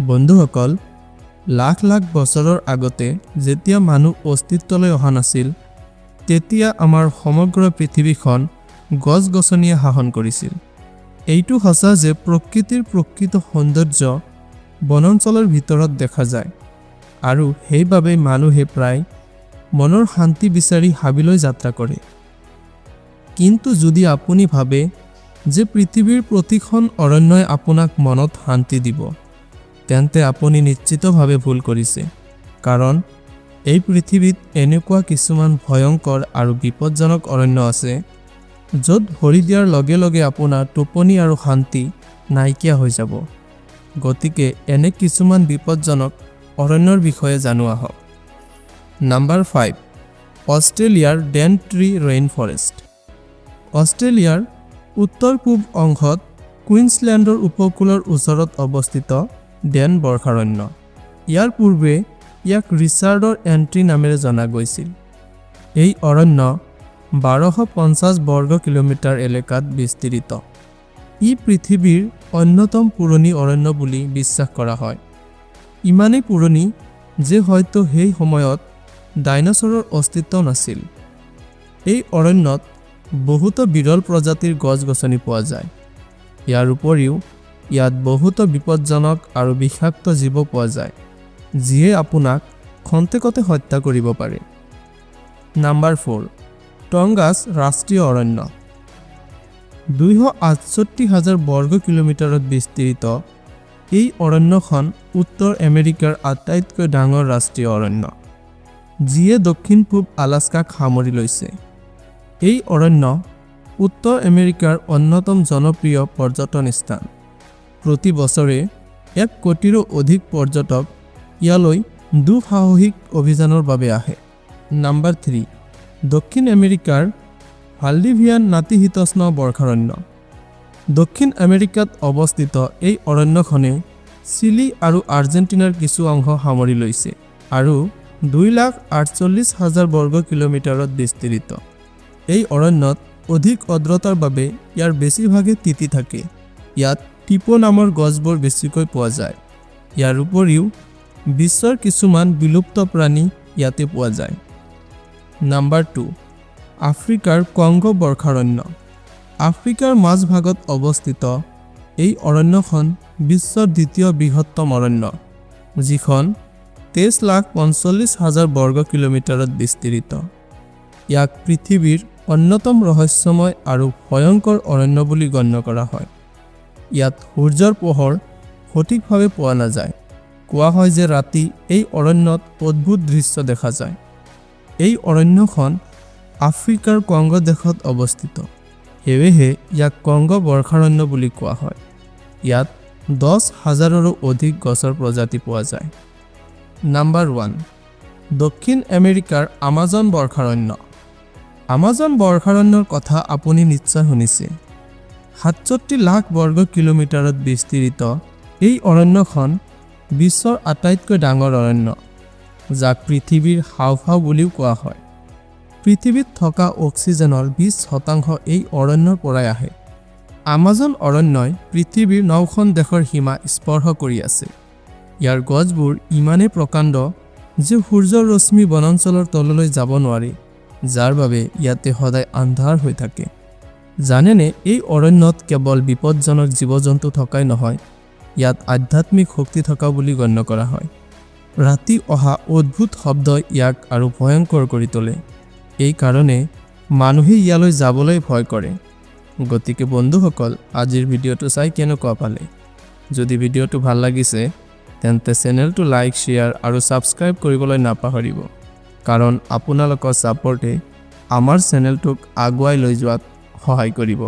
বন্ধুসকল, লাখ লাখ বছৰৰ আগতে যেতিয়া মানুহ অস্তিত্বলৈ অহা নাছিল, তেতিয়া আমাৰ সমগ্ৰ পৃথিৱীখন গছ গছনিয়ে শাসন কৰিছিল। এইটো সঁচা যে প্ৰকৃতিৰ প্ৰকৃত সৌন্দৰ্য বনাঞ্চলৰ ভিতৰত দেখা যায় আৰু সেইবাবেই মানুহে প্ৰায় মনৰ শান্তি বিচাৰি হাবিলৈ যাত্ৰা কৰে। কিন্তু যদি আপুনি ভাবে যে পৃথিৱীৰ প্ৰতিখন অৰণ্যই আপোনাক মনত শান্তি দিব, তেন্তে আপুনি নিশ্চিতভাৱে ভুল কৰিছে, কাৰণ এই পৃথিৱীত এনেকুৱা কিছুমান ভয়ংকৰ আৰু বিপদজনক অৰণ্য আছে, য'ত ভৰি দিয়াৰ লগে লগে আপোনাৰ টোপনি আৰু শান্তি নাইকিয়া হৈ যাব। গতিকে এনে কিছুমান বিপদজনক অৰণ্যৰ বিষয়ে জানো আহক। নাম্বাৰ 5, অষ্ট্ৰেলিয়াৰ ডেইনট্ৰি ৰেইন ফৰেষ্ট। অষ্ট্ৰেলিয়াৰ উত্তৰ পূব অংশত কুইন্সলেণ্ডৰ উপকূলৰ ওচৰত অৱস্থিত ডেন বৰ্ষাৰণ্য। ইয়াৰ পূৰ্বে ইয়াক ৰিচাৰ্ডৰ এণ্ট্ৰি নামেৰে জনা গৈছিল। এই অৰণ্য 1250 বৰ্গ কিলোমিটাৰ এলেকাত বিস্তৃত। ই পৃথিৱীৰ অন্যতম পুৰণি অৰণ্য বুলি বিশ্বাস কৰা হয়। ইমানেই পুৰণি যে হয়তো সেই সময়ত ডাইনছৰৰ অস্তিত্ব নাছিল। এই অৰণ্যত বহুতো বিৰল প্ৰজাতিৰ গছ গছনি পোৱা যায়। ইয়াৰ উপৰিও ইয়াত বহুতো বিপদজনক আৰু বিষাক্ত জীৱ পোৱা যায়, যিয়ে আপোনাক খন্তেকতে হত্যা কৰিব পাৰে। নাম্বাৰ 4, টংগাছ ৰাষ্ট্ৰীয় অৰণ্য। 268 হাজাৰ বৰ্গ কিলোমিটাৰত বিস্তৃত এই অৰণ্যখন উত্তৰ আমেৰিকাৰ আটাইতকৈ ডাঙৰ ৰাষ্ট্ৰীয় অৰণ্য, যিয়ে দক্ষিণ পূব আলাস্কাক সামৰি লৈছে। এই অৰণ্য উত্তৰ আমেৰিকাৰ অন্যতম জনপ্ৰিয় পৰ্যটন স্থান। প্ৰতি বছৰে 1 কোটিৰো অধিক পৰ্যটক ইয়ালৈ দুঃসাহসিক অভিযানৰ বাবে আহে। নাম্বাৰ 3, দক্ষিণ আমেৰিকাৰ ভালডিভিয়ান নাতিশীতোষ্ণ বৰ্ষাৰণ্য। দক্ষিণ আমেৰিকাত অৱস্থিত এই অৰণ্যখনে চিলি আৰু আৰ্জেণ্টিনাৰ কিছু অংশ সামৰি লৈছে আৰু 2,48,000 বৰ্গ কিলোমিটাৰত বিস্তৃত। এই অৰণ্যত অধিক আৰ্দ্ৰতাৰ বাবে ইয়াৰ বেছিভাগেই তিতি থাকে। ইয়াত টিপো নামৰ গছবোৰ বেছিকৈ পোৱা যায়। ইয়াৰ উপৰিও বিশ্বৰ কিছুমান বিলুপ্ত প্ৰাণী ইয়াতে পোৱা যায়। নাম্বাৰ 2, আফ্ৰিকাৰ কংগ বৰ্ষাৰণ্য। আফ্ৰিকাৰ মাজভাগত অৱস্থিত এই অৰণ্যখন বিশ্বৰ দ্বিতীয় বৃহত্তম অৰণ্য, যিখন 23,45,000 বৰ্গ কিলোমিটাৰত বিস্তৃত। ইয়াক পৃথিৱীৰ অন্যতম ৰহস্যময় আৰু ভয়ংকৰ অৰণ্য বুলি গণ্য কৰা হয়। ইয়াত সূৰ্যৰ পোহৰ সঠিকভাৱে পোৱা নাযায়। কোৱা হয় যে ৰাতি এই অৰণ্যত অদ্ভুত দৃশ্য দেখা যায়। এই অৰণ্যখন আফ্ৰিকাৰ কংগ দেশত অৱস্থিত, সেয়েহে ইয়াক কংগ বৰ্ষাৰণ্য বুলি কোৱা হয়। ইয়াত 10 হাজাৰৰো অধিক গছৰ প্ৰজাতি পোৱা যায়। নাম্বাৰ 1, দক্ষিণ আমেৰিকাৰ আমাজন বৰ্ষাৰণ্য। আমাজন বৰ্ষাৰণ্যৰ কথা আপুনি নিশ্চয় শুনিছে। 67 লাখ বৰ্গ কিলোমিটাৰত বিস্তৃত এই অৰণ্যখন বিশ্বৰ আটাইতকৈ ডাঙৰ অৰণ্য, যাক পৃথিৱীৰ হাওঁফাওঁ বুলিও কোৱা হয়। পৃথিৱীত থকা অক্সিজেনৰ 20% এই অৰণ্যৰ পৰাই আহে। আমাজন অৰণ্যই পৃথিৱীৰ নখন দেশৰ সীমা স্পৰ্শ কৰি আছে। ইয়াৰ গছবোৰ ইমানেই প্ৰকাণ্ড যে সূৰ্যৰ ৰশ্মি বনাঞ্চলৰ তললৈ যাব নোৱাৰে, যাৰ বাবে ইয়াতে সদায় আন্ধাৰ হৈ থাকে। জানেনে, এই অৰণ্যত কেৱল বিপদজনক জীৱ জন্তু থকাই নহয়, ইয়াত আধ্যাত্মিক শক্তি থকা বুলি গণ্য কৰা হয়। ৰাতি অহা অদ্ভুত শব্দই ইয়াক আৰু ভয়ংকৰ কৰি তোলে। এই কাৰণে মানুহে ইয়ালৈ যাবলৈ ভয় কৰে। গতিকে বন্ধুসকল, আজিৰ ভিডিঅ'টো চাই কেনেকুৱা পালে? যদি ভিডিঅ'টো ভাল লাগিছে, তেন্তে চেনেলটো লাইক, শ্বেয়াৰ আৰু ছাবস্ক্ৰাইব কৰিবলৈ নাপাহৰিব, কাৰণ আপোনালোকৰ ছাপৰ্টে আমাৰ চেনেলটোক আগুৱাই লৈ যোৱাত সহায় কৰিব।